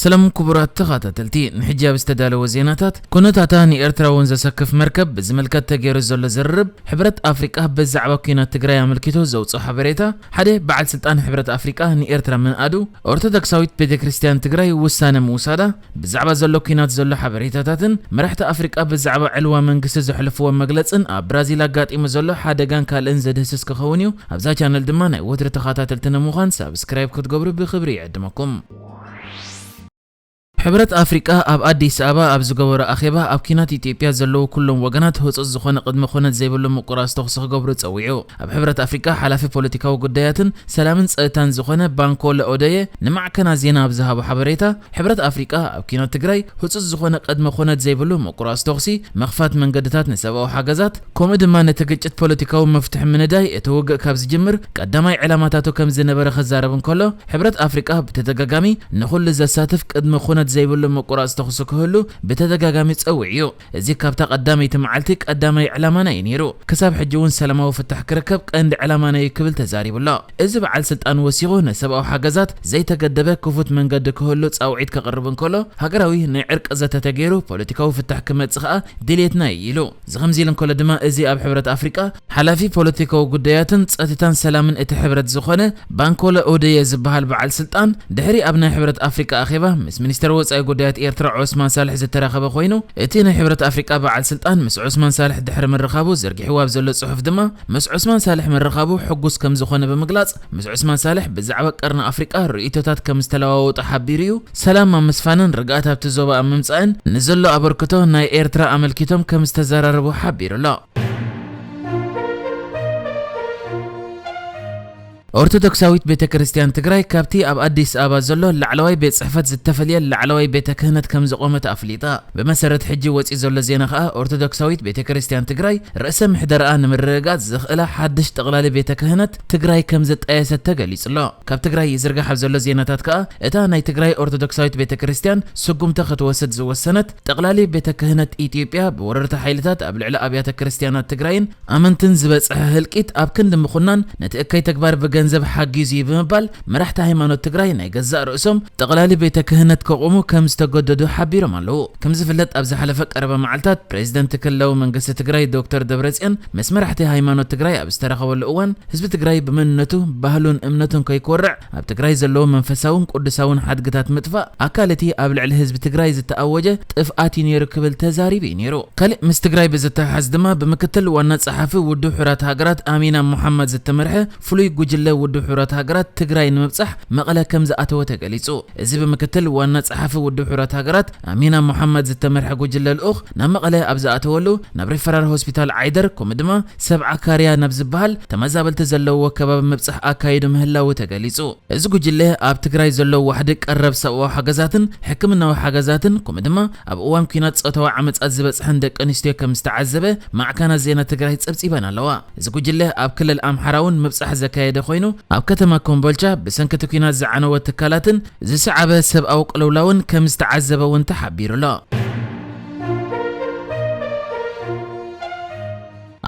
ሰላም ክቡራት ተኸታተልቲ፣ ንሕጂ ኣብ ዝተዳለወ ዜናታት፣ ኩነታታ ንኤርትራ እውን ዘሰክፍ መርከብ ብዝምልከት ተገይሩ ዘሎ ዝርርብ፣ ሕብረት ኣፍሪቃ ብዛዕባ ኲናት ትግራይ ኣመልኪቱ ዘውፅኦ ሓበሬታ፣ ሓደ በዓል ስልጣን ሕብረት ኣፍሪቃ ንኤርትራ ምንኣዱ፣ ኦርቶዶክሳዊት ቤተ ክርስቲያን ትግራይ ውሳነ ምውሳዳ፣ ብዛዕባ ዘሎ ኲናት ዘሎ ሓበሬታታትን መራሕቲ ኣፍሪቃ ብዛዕባ ዕልዋ መንግስቲ ዘሕልፍዎ መግለጽን ኣብ ብራዚል ኣጋጢሙ ዘሎ ሓደጋን ካልእን ዘድህስስ ክኸውን እዩ። ኣብዛ ቻነል ድማ ናይ ወትሪ ተኸታተልቲ ንምዃን ሳብስክራይብ ክትገብሩ ብኽብሪ ይዕድመኩም። ሕብረት ኣፍሪቃ ኣብ ኣዲስ ኣበባ ኣብ ዝገበሮ ኣኼባ፣ ኣብ ኲናት ኢትዮጵያ ዘለዉ ኩሎም ወገናት ህጹጽ ዝኾነ ቅድመ ኩነት ዘይብሉ ምቁራጽ ተኹሲ ክገብሩ ጸዊዑ። ኣብ ሕብረት ኣፍሪቃ ሓላፊ ፖለቲካዊ ጉዳያትን ሰላምን ጸጥታን ዝኾነ ባንኮለ ኦደየ ንማዕከናት ዜና ኣብ ዝሃቦ ሓበሬታ፣ ሕብረት ኣፍሪቃ ኣብ ኲናት ትግራይ ህጹጽ ዝኾነ ቅድመ ኩነት ዘይብሉ ምቁራጽ ተኹሲ፣ ምኽፋት መንገድታት ንሰብኣዊ ሓገዛት፣ ከምኡ ድማ ነቲ ግጭት ፖለቲካዊ መፍትሒ ምንዳይ፣ እቲ ውግእ ካብ ዝጅምር ቀዳማይ ዕላማታቱ ከም ዝነበረ ክዛረብ እንከሎ፣ ሕብረት ኣፍሪቃ ብተደጋጋሚ ንኹሉ ዘሳትፍ ቅድመ ኩነት ዘይብሉ ምቁራጽ ተኹሲ ክህሉ ብተደጋጋሚ ጸዊዑ እዩ። እዚ ካብታ ቀዳመይቲ መዓልቲ ቀዳማይ ዕላማና እዩ ነይሩ። ክሳብ ሕጂ እውን ሰላማዊ ፍታሕ ክርከብ ቀንዲ ዕላማና እዩ ክብል ተዛሪቡ ኣሎ። እዚ በዓል ስልጣን ወሲኹ ንሰብኣዊ ሓገዛት ዘይተገደበ ክፉት መንገዲ ክህሉ ጻውዒት ከቕርብ እንከሎ፣ ሃገራዊ ናይ ዕርቂ ዘተ ተገይሩ ፖለቲካዊ ፍታሕ ክመጽእ ከኣ ድሌትና እዩ ኢሉ። እዚ ከምዚ ኢሉ እንከሎ ድማ፣ እዚ ኣብ ሕብረት ኣፍሪቃ ሓላፊ ፖለቲካዊ ጉዳያትን ጸጥታን ሰላምን እቲ ሕብረት ዝኾነ ባንኮለ ኦደየ ዝበሃል በዓል ስልጣን፣ ድሕሪ ኣብ ናይ ሕብረት ኣፍሪቃ ኣኼባ ምስ ሚኒስተር ወጻኢ ጉዳያት ኤርትራ ዑስማን ሳልሕ ዝተራኸበ ኮይኑ፣ እቲ ናይ ሕብረት ኣፍሪቃ በዓል ስልጣን ምስ ዑስማን ሳልሕ ድሕሪ ምርኻቡ ዘርጊሕዎ ኣብ ዘሎ ጽሑፍ ድማ፣ ምስ ዑስማን ሳልሕ ምርኻቡ ሕጉስ ከም ዝኾነ ብምግላጽ፣ ምስ ዑስማን ሳልሕ ብዛዕባ ቀርኒ ኣፍሪቃ ርእይቶታት ከም ዝተለዋወጡ ሓቢሩ እዩ። ሰላም ኣብ ምስፋንን ርግኣት ኣብቲ ዞባ ኣብ ምምጻእን ንዘሎ ኣበርክቶ ናይ ኤርትራ ኣመልኪቶም ከም ዝተዘራረቡ ሓቢሩ ኣሎ። ኦርቶዶክሳዊት ቤተ ክርስቲያን ትግራይ ካብቲ ኣብ ኣዲስ ኣበባ ዘሎ ላዕለዋይ ቤት ጽሕፈት ዝተፈልየ ላዕለዋይ ቤተ ክህነት ከም ዘቖመት ኣፍሊጣ። ብመሰረት ሕጂ ወጺኡ ዘሎ ዜና ከኣ፣ ኦርቶዶክሳዊት ቤተ ክርስቲያን ትግራይ ርእሰ ምሕደራኣ ንምርግጋጽ ዘኽእላ ሓድሽ ጠቕላሊ ቤተ ክህነት ትግራይ ከም ዘጣየሰት ተገሊጹ ኣሎ። ካብ ትግራይ ይዝርጋሕ ኣብ ዘሎ ዜናታት ከኣ፣ እታ ናይ ትግራይ ኦርቶዶክሳዊት ቤተ ክርስቲያን ስጉምቲ ክትወስድ ዝወሰነት፣ ጠቕላሊ ቤተ ክህነት ኢትዮጵያ ብወረርቲ ሓይልታት ኣብ ልዕሊ ኣብያተ ክርስቲያናት ትግራይን ኣመንትን ዝበጽሐ ህልቂት ኣብ ክንዲ ምኹናን፣ ነቲ እከይ ተግባር ብገንዘብ ሓጊዙ እዩ ብምባል፣ መራሕቲ ሃይማኖት ትግራይ ናይ ገዛእ ርእሶም ጠቕላሊ ቤተ ክህነት ከቑሙ ከም ዝተገደዱ ሓቢሮም ኣለዉ። ከም ዝፍለጥ፣ ኣብ ዝሓለፈ ቀረባ መዓልታት ፕሬዚደንት ክልላዊ መንግስቲ ትግራይ ዶክተር ደብረጽዮን ምስ መራሕቲ ሃይማኖት ትግራይ ኣብ ዝተራኸበሉ እዋን፣ ህዝቢ ትግራይ ብመንነቱ፣ ባህሉን እምነቱን ከይኮርዕ፣ ኣብ ትግራይ ዘለዉ መንፈሳውን ቅዱሳውን ሓድግታት ምጥፋእ፣ ኣካል እቲ ኣብ ልዕሊ ህዝቢ ትግራይ ዝተኣወጀ ጥፍኣት እዩ ነይሩ ክብል ተዛሪቡ እዩ ነይሩ። ካልእ ምስ ትግራይ ብዝተሓሓዝ ድማ፣ ብምክትል ዋና ጸሓፊ ውድብ ሕቡራት ሃገራት ኣሚና መሓመድ ዝተመርሐ ፍሉይ ጉጅለ ውድብ ሕቡራት ሃገራት ትግራይ ንምብጻሕ መቐለ ከም ዝኣተወ ተገሊጹ። እዚ ብምክትል ዋና ጸሓፊ ውድብ ሕቡራት ሃገራት ኣሚና መሓመድ ዝተመርሐ ጉጅለ ልኡኽ ናብ መቐለ ኣብ ዝኣተወሉ፣ ናብ ሪፈራል ሆስፒታል ዓይደር፣ ከምኡ ድማ ሰብዓ ካርያ ናብ ዝበሃል ተመዛበልቲ ዘለውዎ ከባቢ ምብጻሕ ኣካይዱ ምህላዉ ተገሊጹ። እዚ ጉጅለ ኣብ ትግራይ ዘለዉ ዋሕዲ ቀረብ ሰብኣዊ ሓገዛትን ሕክምናዊ ሓገዛትን፣ ከምኡ ድማ ኣብ እዋን ኲናት ጾታዊ ዓመጻት ዝበጽሐን ደቂ ኣንስትዮ ከም ዝተዓዘበ ማዕከናት ዜና ትግራይ ጸብጺበን ኣለዋ። እዚ ጉጅለ ኣብ ክልል ኣምሓራ እውን ምብጻሕ ዘካየደ ኮይኑ፣ ኣብ ከተማ ኮምቦልቻ ብሰንኪ እቲ ኲናት ዝዓነወ ትካላትን ዝሰዓበ ሰብኣዊ ቅልውላውን ከም ዝተዓዘበ እውን ተሓቢሩ ኣሎ።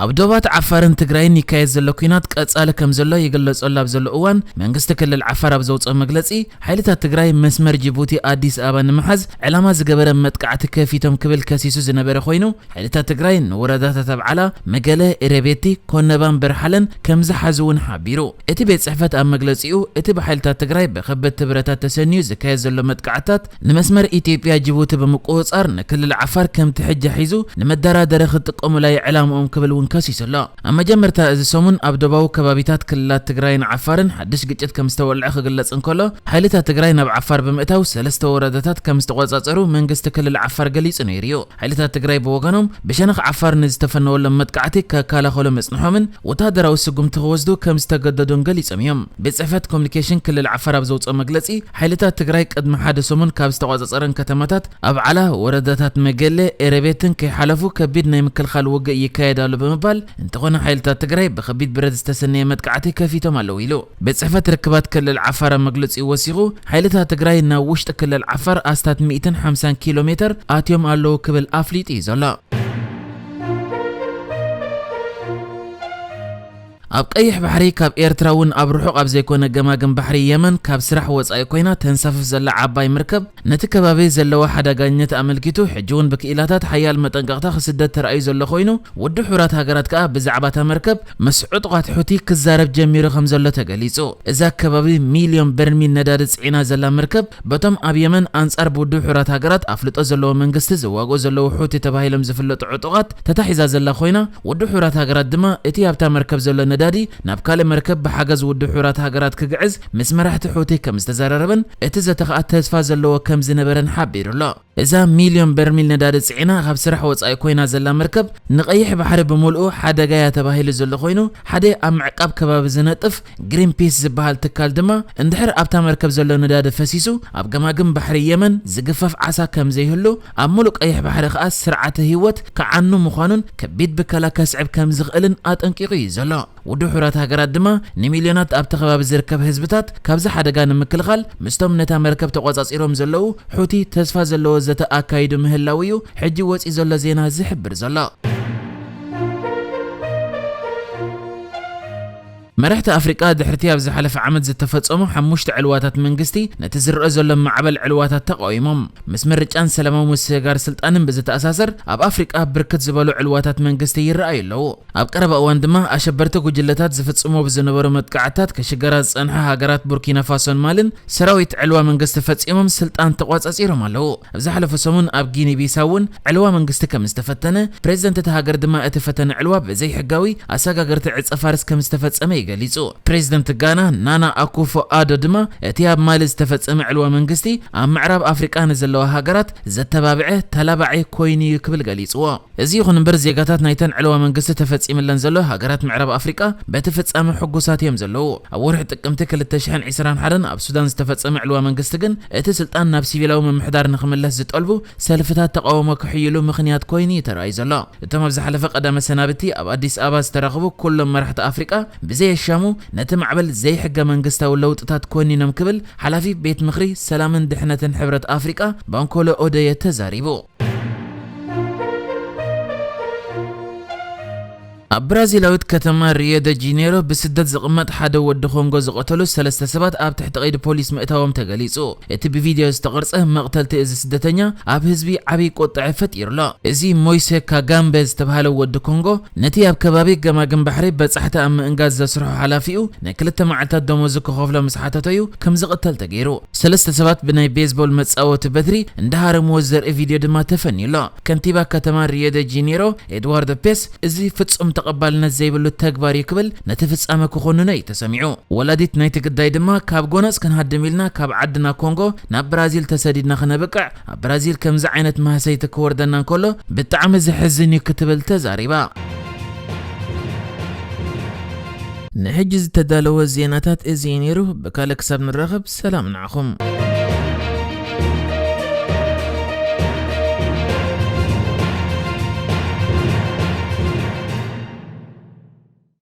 ኣብ ዶባት ዓፋርን ትግራይን ይካየድ ዘሎ ኲናት ቀጻሊ ከም ዘሎ ይግለጸሉ ኣብ ዘሎ እዋን፣ መንግስቲ ክልል ዓፋር ኣብ ዘውጽኦ መግለጺ፣ ሓይልታት ትግራይ መስመር ጅቡቲ ኣዲስ ኣበባ ንምሓዝ ዕላማ ዝገበረ መጥቃዕቲ ከፊቶም ክብል ከሲሱ ዝነበረ ኮይኑ፣ ሓይልታት ትግራይ ንወረዳታት ኣብዓላ፣ መገለ፣ ኤረቤቲ፣ ኮነባን በርሓለን ከም ዝሓዙ እውን ሓቢሩ። እቲ ቤት ጽሕፈት ኣብ መግለጺኡ፣ እቲ ብሓይልታት ትግራይ ብከበድቲ ብረታት ተሰንዩ ዝካየድ ዘሎ መጥቃዕታት፣ ንመስመር ኢትዮጵያ ጅቡቲ ብምቁጽጻር ንክልል ዓፋር ከምቲ ሕጂ ሒዙ ንመደራደሪ ክጥቀሙላ እዩ ዕላምኦም ክብል እውን ከሲሱ ኣሎ። ኣብ መጀመርታ እዚ ሰሙን ኣብ ደቡባዊ ከባቢታት ክልላት ትግራይን ዓፋርን ሓድሽ ግጭት ከም ዝተወልዐ ክግለጽ እንከሎ፣ ሓይልታት ትግራይ ናብ ዓፋር ብምእታው ሰለስተ ወረዳታት ከም ዝተቆጻጸሩ መንግስቲ ክልል ዓፋር ገሊጹ ነይሩ እዩ። ሓይልታት ትግራይ ብወገኖም ብሸነኽ ዓፋር ንዝተፈነወሎም መጥቃዕቲ ከከላኸሉ ምጽንሖምን ወተሃደራዊ ስጉምቲ ክወስዱ ከም ዝተገደዱን ገሊጾም እዮም። ቤት ጽሕፈት ኮሙኒኬሽን ክልል ዓፋር ኣብ ዘውጽኦ መግለጺ፣ ሓይልታት ትግራይ ቅድሚ ሓደ ሰሙን ካብ ዝተቖጻጸረን ከተማታት ኣብዓላ፣ ወረዳታት መገለ፣ ኤረቤትን ከይሓለፉ ከቢድ ናይ ምክልኻል ውግእ ይካየድ ኣሎ ብምባል፣ እንተኾነ ሓይልታት ትግራይ ብከቢድ ብረት ዝተሰነየ መጥቃዕቲ ከፊቶም ኣለዉ ኢሉ። ቤት ጽሕፈት ርክባት ክልል ዓፋር ኣብ መግለጺኡ ወሲኹ፣ ሓይልታት ትግራይ ናብ ውሽጢ ክልል ዓፋር ኣስታት ሚእትን ሓምሳን ኪሎ ሜተር ኣትዮም ኣለዉ ክብል ኣፍሊጡ እዩ ዘሎ። ኣብ ቀይሕ ባሕሪ ካብ ኤርትራ እውን ኣብ ርሑቕ ኣብ ዘይኮነ ገማግም ባሕሪ የመን ካብ ስራሕ ወጻኢ ኮይና ተንሳፍፍ ዘላ ዓባይ መርከብ፣ ነቲ ከባቢ ዘለዋ ሓደጋኛነት ኣመልኪቱ፣ ሕጂ እውን ብክኢላታት ሓያል መጠንቀቕታ ክስደድ ተራእዩ ዘሎ ኮይኑ፣ ውድብ ሕቡራት ሃገራት ከኣ ብዛዕባ እታ መርከብ ምስ ዕጡቓት ሑቲ ክዛረብ ጀሚሩ ከም ዘሎ ተገሊጹ። እዛ ከባቢ ሚልዮን በርሚል ነዳዲ ጽዒና ዘላ መርከብ፣ በቶም ኣብ የመን ኣንጻር ብውድብ ሕቡራት ሃገራት ኣፍልጦ ዘለዎ መንግስቲ ዝዋግኡ ዘለዉ ሑቲ ተባሂሎም ዝፍለጡ ዕጡቓት ተታሒዛ ዘላ ኮይና፣ ውድብ ሕቡራት ሃገራት ድማ እቲ ኣብታ መርከብ ዘሎ ነዳዲ ናብ ካልእ መርከብ ብሓገዝ ውድብ ሕቡራት ሃገራት ክግዕዝ ምስ መራሕቲ ሑቲ ከም ዝተዘራረበን እቲ ዘተ ከኣ ተስፋ ዘለዎ ከም ዝነበረን ሓቢሩ ኣሎ። እዛ ሚልዮን በርሚል ነዳዲ ጽዒና ካብ ስራሕ ወጻኢ ኮይና ዘላ መርከብ ንቐይሕ ባሕሪ ብምልኡ ሓደጋ እያ ተባሂሉ ዘሎ ኮይኑ፣ ሓደ ኣብ ምዕቃብ ከባቢ ዝነጥፍ ግሪንፒስ ዝበሃል ትካል ድማ፣ እንድሕር ኣብታ መርከብ ዘሎ ነዳዲ ፈሲሱ ኣብ ገማግም ባሕሪ የመን ዝግፈፍ ዓሳ ከም ዘይህሉ፣ ኣብ ሙሉእ ቀይሕ ባሕሪ ከኣ ስርዓተ ህይወት ክዓኑ ምዃኑን ከቢድ ብከላ ከስዕብ ከም ዝኽእልን ኣጠንቂቑ እዩ ዘሎ። ውድብ ሕቡራት ሃገራት ድማ ንሚልዮናት ኣብቲ ከባቢ ዝርከብ ህዝብታት ካብዚ ሓደጋ ንምክልኻል ምስቶም ነታ መርከብ ተቖጻጺሮም ዘለዉ ሑቲ ተስፋ ዘለዎ ዘተ ኣካይዱ ምህላዉ እዩ ሕጂ ወጺኡ ዘሎ ዜና ዝሕብር ዘሎ። መራሕቲ ኣፍሪቃ ድሕርቲ ኣብ ዝሓለፈ ዓመት ዝተፈጸሙ ሓሙሽተ ዕልዋታት መንግስቲ ነቲ ዝረአ ዘሎ ማዕበል ዕልዋታት ተቃዊሞም። ምስ ምርጫን ሰላማዊ ምስግጋር ስልጣንን ብዝተኣሳሰር ኣብ ኣፍሪቃ ብርክት ዝበሉ ዕልዋታት መንግስቲ ይረኣዩ ኣለዉ። ኣብ ቀረባ እዋን ድማ ኣሸበርቲ ጉጅለታት ዝፍጽሞ ብዝነበሩ መጥቃዕትታት ክሽገራ ዝጸንሓ ሃገራት ቡርኪና ፋሶን ማልን ሰራዊት ዕልዋ መንግስቲ ፈጺሞም ስልጣን ተቋጻጺሮም ኣለዉ። ኣብ ዝሓለፈ ሰሙን ኣብ ጊኒ ቢሳው እውን ዕልዋ መንግስቲ ከም ዝተፈተነ፣ ፕሬዝደንት እታ ሃገር ድማ እቲ ፈተነ ዕልዋ ብዘይሕጋዊ ኣሰጋገርቲ ዕጸ ፋርስ ከም ዝተፈጸመ እዩ ገሊጹ። ፕሬዝደንት ጋና ናና ኣኩፎ ኣዶ ድማ እቲ ኣብ ማሊ ዝተፈጸመ ዕልዋ መንግስቲ ኣብ ምዕራብ ኣፍሪቃ ንዘለዋ ሃገራት ዘተባብዐ ተላባዒ ኮይኑ እዩ ክብል ገሊጽዎ። እዚ ይኹን እምበር ዜጋታት ናይተን ዕልዋ መንግስቲ ተፈጺምለን ዘሎ ሃገራት ምዕራብ ኣፍሪቃ በቲ ፍጻመ ሕጉሳት እዮም ዘለዉ። ኣብ ወርሒ ጥቅምቲ ክልተ ሽሕን ዕስራን ሓደን ኣብ ሱዳን ዝተፈጸመ ዕልዋ መንግስቲ ግን እቲ ስልጣን ናብ ሲቪላዊ ምምሕዳር ንኽምለስ ዝጠልቡ ሰልፍታት ተቃውሞ ክሕይሉ ምኽንያት ኮይኑ እዩ ተራእዩ ዘሎ። እቶም ኣብ ዝሓለፈ ቀዳመ ሰናብቲ ኣብ ኣዲስ ኣበባ ዝተራኸቡ ኩሎም መራሕቲ ኣፍሪቃ ብዘየሻሙ ነቲ ማዕበል ዘይሕገ መንግስታዊ ለውጥታት ኮኒኖም ክብል ሓላፊ ቤት ምኽሪ ሰላምን ድሕነትን ሕብረት ኣፍሪቃ ባንኮሎ ኦደየ ተዛሪቡ። ኣብ ብራዚላዊት ከተማ ሪዮ ደ ጂኔሮ ብስደት ዝቕመጥ ሓደ ወዲ ኮንጎ ዝቐተሉ ሰለስተ ሰባት ኣብ ትሕቲ ቀይዲ ፖሊስ ምእታዎም ተገሊጹ። እቲ ብቪድዮ ዝተቐርጸ መቕተልቲ እዚ ስደተኛ ኣብ ህዝቢ ዓብዪ ቁጥዐ ፈጢሩ ኣሎ። እዚ ሞይሴ ካጋምበ ዝተባህለ ወዲ ኮንጎ ነቲ ኣብ ከባቢ ገማግም ባሕሪ በጻሕቲ ኣብ ምእንጋድ ዘስርሖ ሓላፊኡ ንክልተ መዓልታት ደሞዙ ክኸፍሎ ምስ ሓተቶ'ዩ ከም ዝቕተል ተገይሩ። ሰለስተ ሰባት ብናይ ቤዝቦል መጻወቲ በትሪ እንዳሃረምዎ ዘርኢ ቪድዮ ድማ ተፈንዩ ኣሎ። ከንቲባ ከተማ ሪዮ ደ ጄኔሮ ኤድዋርዶ ፔስ፣ "እዚ ፍጹም ተቐባልነት ዘይብሉ ተግባር እዩ" ክብል ነቲ ፍጻመ ክኾንኖ እዩ ተሰሚዑ። ወላዲት ናይቲ ግዳይ ድማ፣ "ካብ ጎነጽ ክንሃድም ኢልና ካብ ዓድና ኮንጎ ናብ ብራዚል ተሰዲድና ክነብቅዕ፣ ኣብ ብራዚል ከምዚ ዓይነት ማህሰይቲ ክወርደና እንከሎ ብጣዕሚ ዘሕዝን እዩ" ክትብል ተዛሪባ። ንሕጂ ዝተዳለወ ዜናታት እዚ እዩ ነይሩ። ብካልእ ክሳብ ንራኸብ ሰላም ንዓኹም።